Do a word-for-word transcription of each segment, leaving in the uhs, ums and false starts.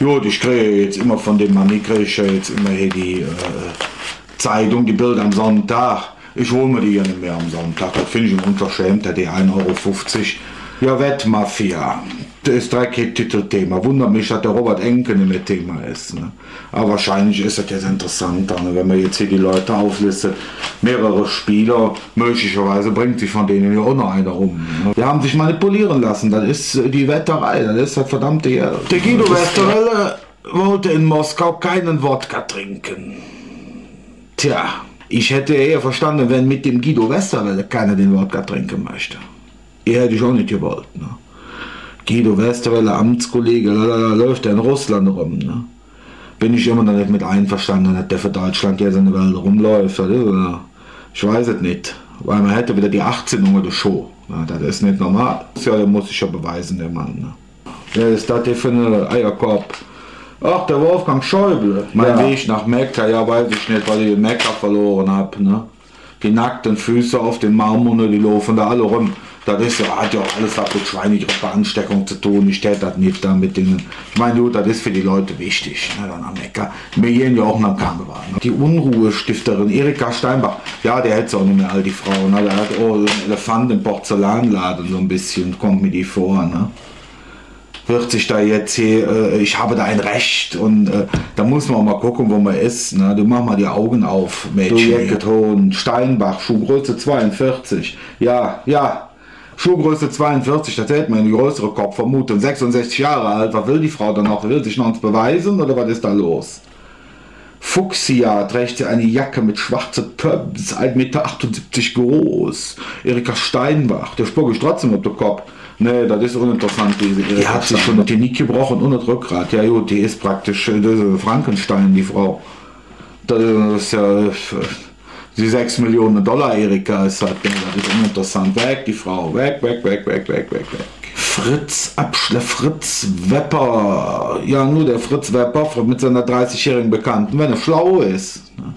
Gut, ich krige jo jetz immer vun däm Manni, krige ich jo jetz immer hee die, äh, Zeidung, die Bild am Sonntag. Ich hol mer die jo nit mih am Sonntag. Dat fingen ich en Unverschämtheit, die ein Euro fuffzig. Jo, Wettmafia. Dat es direk hee Titelthema. Wundert mich, dat der Robert Enke nit mih Thema es, ne? Ävver wahrscheinlich es dat jetz interessanter, ne? Wann mer jetz hee die Lück auflistet, mehrere Spieler, möglicherweise brängk sich vun denne jo och noch einer öm, ne? Die han sich manipuliere looße, dat es, äh, die Wetterei, dat es dat verdammte Geld. Der Guido Westerwelle wollte in Moskau keinen Wodka trinken. Tja, ich hätte eher verstanden, wenn mit dem Guido Westerwelle keiner den Wodka trinken möchte. Hätt ich och nit gewollt, ne? Guido Westerwelle, Amtskollege, lalala, läuf der en Russland eröm, ne? Bin ich immer noch nit met einverstande, dat der för Deutschland jetz en de Welt erömläuf. Dat es, äh, ich weiß et nit. Weil mer hät jo widder die achzehn unger de Schoh. Ne? Dat es nit normal. Jo, dä muss sich jo beweise, dä Mann, ne? Wat es dat hee för ene Eierkopp? Ach, der Wolfgang Schäuble. Mein Weg nach Mekka, jo, weiß ich nit, weil ich en Mekka verlore han, ne? Die nackte Föß op dem Marmor, ne, die laufe do all eröm. Dat es jo, hät jo och alles wat met Schweinegrippe-Ansteckung ze dun. Ich dät dat nit do met dinge. Ich mein, jo, dat es för die Lück wichtig, ne, dann am Mekka. Mer gehn jo och nohm Karneval, ne? Die Unruhestifterin Erika Steinbach. Jo, dä hät se och nit mih all, die Frau, ne? Dä hät och ene Elefant em Porzellanlade, su e bessche, kütt mer die vür, ne? Wird sich do jetz hee, äh, ich habe da ein Recht un, äh, do muss mer och mol gucke, wo mer es, ne? Do maach ens die Auge op, Mädche. Do Jeckethohn, Steinbach, Schuhgröße zweiundvierzig. Jo, jo. Schuhgröße zweiundvierzig, dat hät mer, ene größere Kopp vermute. Sechsundsechzig Johr ald, wat well die Frau dann noch? Well se sich noch ens beweise oder wat es do loss? Fuchsia trägt se eine Jacke mit schwarze Pumps, ein Meter achtundsiebzig groß. Erika Steinbach, der spuck ich trotzdäm op der Kopp. Nä, dat es uninteressant, die Erika Steinbach. Die hät sich schon dat Genick gebroche un dat Rückgrat. Jo, jo, die es praktisch, äh, dat es Frankenstein, die Frau. Dat es, dat es jo, äh, Die sechs Millione Dollar Erika es dat, ne? Dat es uninteressant. Weg, die Frau. Weg, weg, weg. Fritz Abschle-, Fritz Wepper. Jo, nor der Fritz Wepper met singer dreißigjährige Bekannte, wann hä schlau es, ne?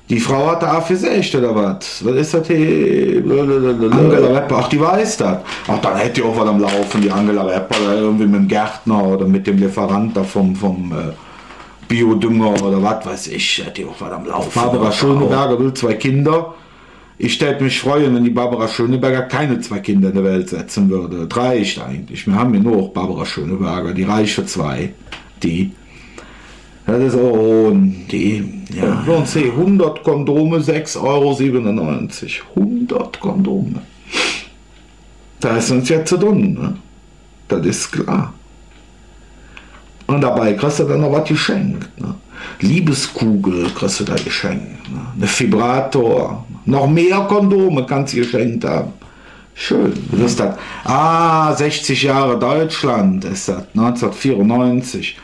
Die Frau hät do aa versöch, oder wat? Wat es dat hee? Blablabla. Angela Wepper, ach, die weiß dat. Ach, dann hät die och wat am Laufe, die Angela Wepper, do irgendwie met dem Gärtner oder met dem Lieferant do vum, vum, äh, Biodünger oder wat weiß ich, hät die och wat am Laufe. Barbara Schöneberger will zwei Kinder. Ich dät mich freue, wann die Barbara Schöneberger keine zwei Kinder in de Welt setze wööd. Dat reicht eigentlich. Mer han jo noch Barbara Schöneberger, die reicht för zwei. Die. Dat es och, die, jo. Sage mer, hundert Kondome, sechs Euro siebenundneunzig. Hundert Kondome. Do es uns jet ze dun, ne? Dat es klor. Un dobei kriss de dann noch wat geschenk, ne? Liebeskugel kriss de do geschenk, ne? Ene Vibrator, noch mih Kondome kanns de geschenk han. Schön. Wat es dat? Ah, sechzig Jahre Deutschland es dat. Neunzehnhundertvierundneunzig.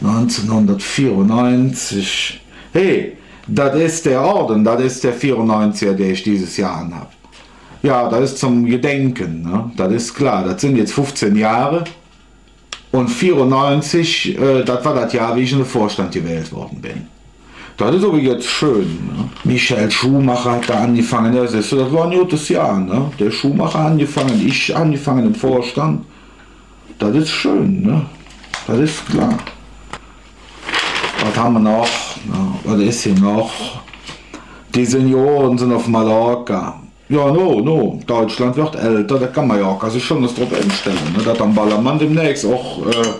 Neunzehnhundertvierundneunzig. Hey, dat es der Orden, dat es der Vierundneunziger, dä ich dieses Johr anhab. Jo, dat es zom Gedenke, ne? Dat es klor. Dat sin jetz fuffzehn Johr. Un vierundneunzig, äh, dat wor dat Johr, wie ich en der Vörstand gewählt woode ben. Dat es ävver jetz schön, ne? Michael Schumacher hät do aangefange, jo, sühs de, dat wor e gode Johr, ne? Der Schumacher aangefange, ich aangefange em Vörstand. Dat es schön, ne? Dat es klor. Wat han mer noch? Jo, wat es hee noch? Die Seniore sin op Mallorca. Jo, no, no. Deutschland wird älter, do kann Mallorca sich schon jet drop enstelle, ne? Dat am Ballermann demnächs och, äh,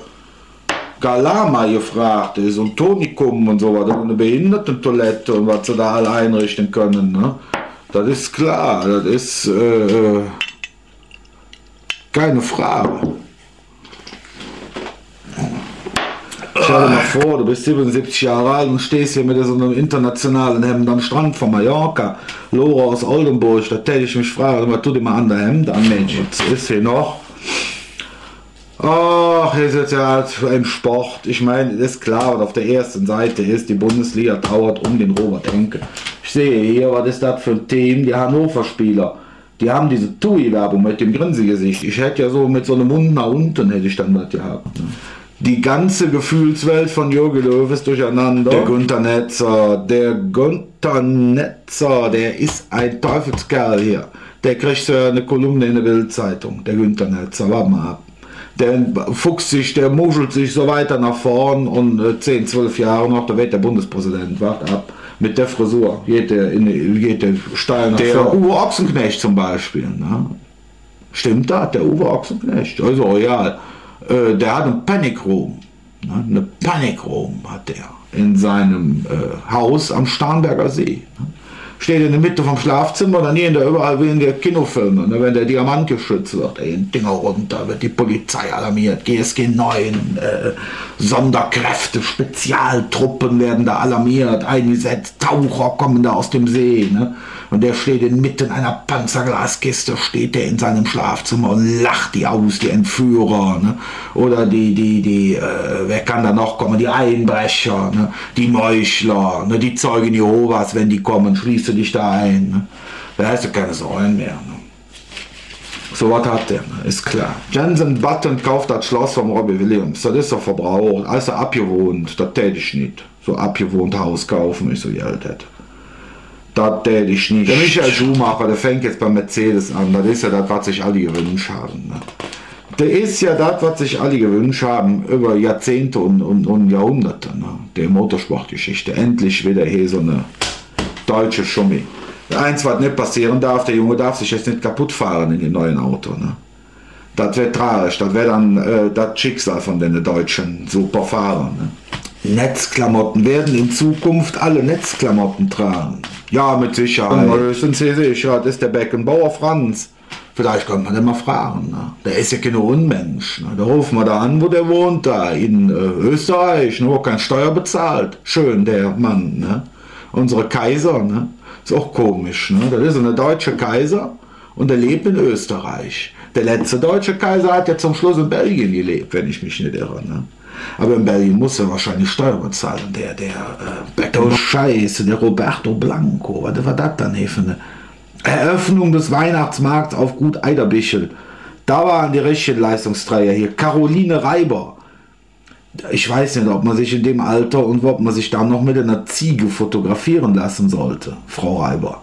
Galama gefrog es un Tonikum un su wat, un en Behindertentoilette un wat se do all einrichte künne, ne? Dat es klor, dat es, äh, äh, kein Frog. Stell der ens vör, do bes sibbensibbzig Johr ald un stehs hee met su enem internationale Hemd am Strand vun Mallorca. Laura us Oldenburg, do dät ich mich froge, wat deit ehr an däm Hemd an, Minsch? Wat es hee noch? Ach, hee es jo ald em Sport. Ich mein, et es klor, wat op der eeschte Sied es, die Bundesliga trauert um der Robert Enke. Ich seh hee, wat es dat för e Team? Die Hannover Spieler. Die han diese TUI-Werbung met däm Grinsegesicht. Ich hätt jo su met su enem Mund noh unge, hätt ich dann wat gehatt, ne? Die ganze Gefühlswelt vun Jogi Löw es durcheinander. Der Günter Netzer, der Günter Netzer, dä es ene Teufelskerl hee. Dä kritt su en Kolumne en der Bild-Zeitung, der Günter Netzer. Waad ens av. Der fuchst sich, der muschelt sich so weiter nach vorn un, äh, zehn, zwölf Johre noch, do weed dä Bundespräsident, waad av, met der Frisur, geiht dä en, geiht dä steil noh vör. Uwe Ochsenknecht zom Beispill, ne? Stemmp dat, der Uwe Ochsenknecht? Alsu, jo, äh, dä hät ene Panic Room. Ne? Ene Panic Room hät dä en singem, äh, Huus am Starnberger See. Ne? Steiht en der Medd vum Schlofzemmer, dann hee dä üvverall wie en de Kinofilme, ne? Wann dä Diamantgeschötz weed, ey, en Dinger runter, weed de Polizei alarmeet, G S G neun, äh, Sonderkräfte, Spezialtruppe weede do alarmeet, eingesatz, Taucher kumme do us dem See, ne? Un dä steiht en Medd einer Panzerglaskess, steiht dä en singem Schlofzemmer un lach die us, die Entführer, ne? Oder die, die, die, äh, wä kann do noch kumme? Die Einbrecher, ne? Die Meuchler, ne? Die Zeugen Jehovas, wann die kumme, schließ de dich do en, ne? Do häs de kein Sorge mih, ne? Su wat hät dä, ne? Es klor. Jensen Button kauft dat Schloss vum Robbie Williams. Dat es doch verbraucht, es doch avgewonnt, dat dät ich nit. Su avgewonnt Huus kaufe, wann ich su Geld hätt. Dat dät ich nit. Der Michael Schumacher, dä fängk jetz bei Mercedes aan. Dat es jo dat, wat sich all gewünscht han, ne? Dat es jo dat, wat sich all gewünscht han üvver Johrzehnte un, un, un Johrhunderte, ne? De Motorsportgeschichte. Endlich widder hee su ene deutsche Schummi. Eins, wat nit passeere darf, dä Jung darf sich jetz nit kapodd fahre en dem neue Auto, ne? Dat wör tragisch. Dat wör dann, äh, dat Schicksal vun dä deutsche Superfahrer, ne? Netzklamotten, werden in Zukunft alle Netzklamotten tragen. Jo, met Secherheit. Un meistens sage ich, jo, dat es dä Beckenbauer Franz. Villeich künnt mer dä mal frage, ne? Dä es jo kein Unmensch, ne? Do rofe mer do aan, wo dä wonnt, do en, äh, Österreich, ne? Wo kein Steuer bezahlt. Schön, dä Mann, ne? Unsere Kaiser, ne? Es och komisch, ne? Dat es ene deutsche Kaiser. Un dä lääv en Österreich. Dä letzte deutsche Kaiser hät jo zom Schluss en Belgien geläv, wann ich mich nit irre, ne? Ävver en Belgien muss hä wahrscheinlich Steuer bezahle, dä, dä, äh, Beck-, do Scheiße, dä Roberto Blanco, wat wor dat dann hee för ne? Eröffnung des Weihnachtsmarkts auf Gut Eiderbichel. Do wore die richtige Leistungsträger hee. Caroline Reiber. Ich weiß nit, ov mer sich en däm Alder un ov mer sich dann noch met ener Zieg fotografiere looße sollt, Frau Reiber.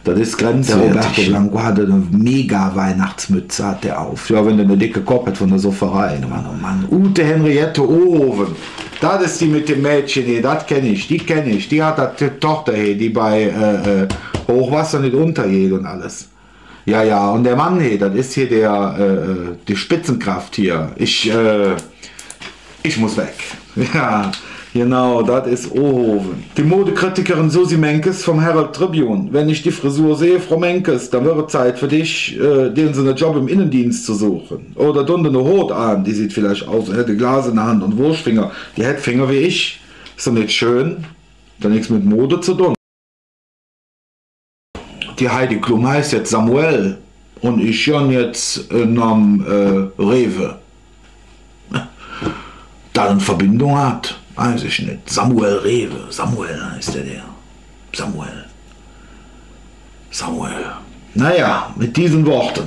Dat es grenzwertig. Dä Roberto Blanco hät en mega Weihnachtsmötz, hät dä op. Jo, wann dä ene decke Kopp hät vun dä Sofferei. Mann, oh Mann. Ute Henriette Ohoven. Dat es die met däm Mädche, ne, dat kenn ich, die kenn ich. Die hät dat, die Doochter, hee, die bei, äh, äh, Hochwasser nit untergeiht un alles. Jo, jo, un dä Mann hee, dat es hee dä, äh, äh, die Spitzenkraft hee. Ich, äh, ich muss weg. Jo, genau, dat es Ohoven. Die Modekritikerin Susi Menkes vum Herald Tribune. Wenn ich die Frisur sehe, Frau Menkes, dann wäre Zeit für dich, äh, dir ene Job im Innendienst zu suchen. Oder dun der ene Hot aan, die süht villeich us, als hätt die Glas en der Hand un Wurschfinger. Die hät Finger wie ich. Es dat nit schön? Hät nix met Mode ze dun. Die Heidi Klum heiß jetz Samuel un ich gonn jetz, äh, nohm, äh, Rewe. Dat en Verbindung hät, weiß ich nit. Samuel Rewe, Samuel heiß dä, dä. Samuel. Samuel. Na jo, met dise Wööd.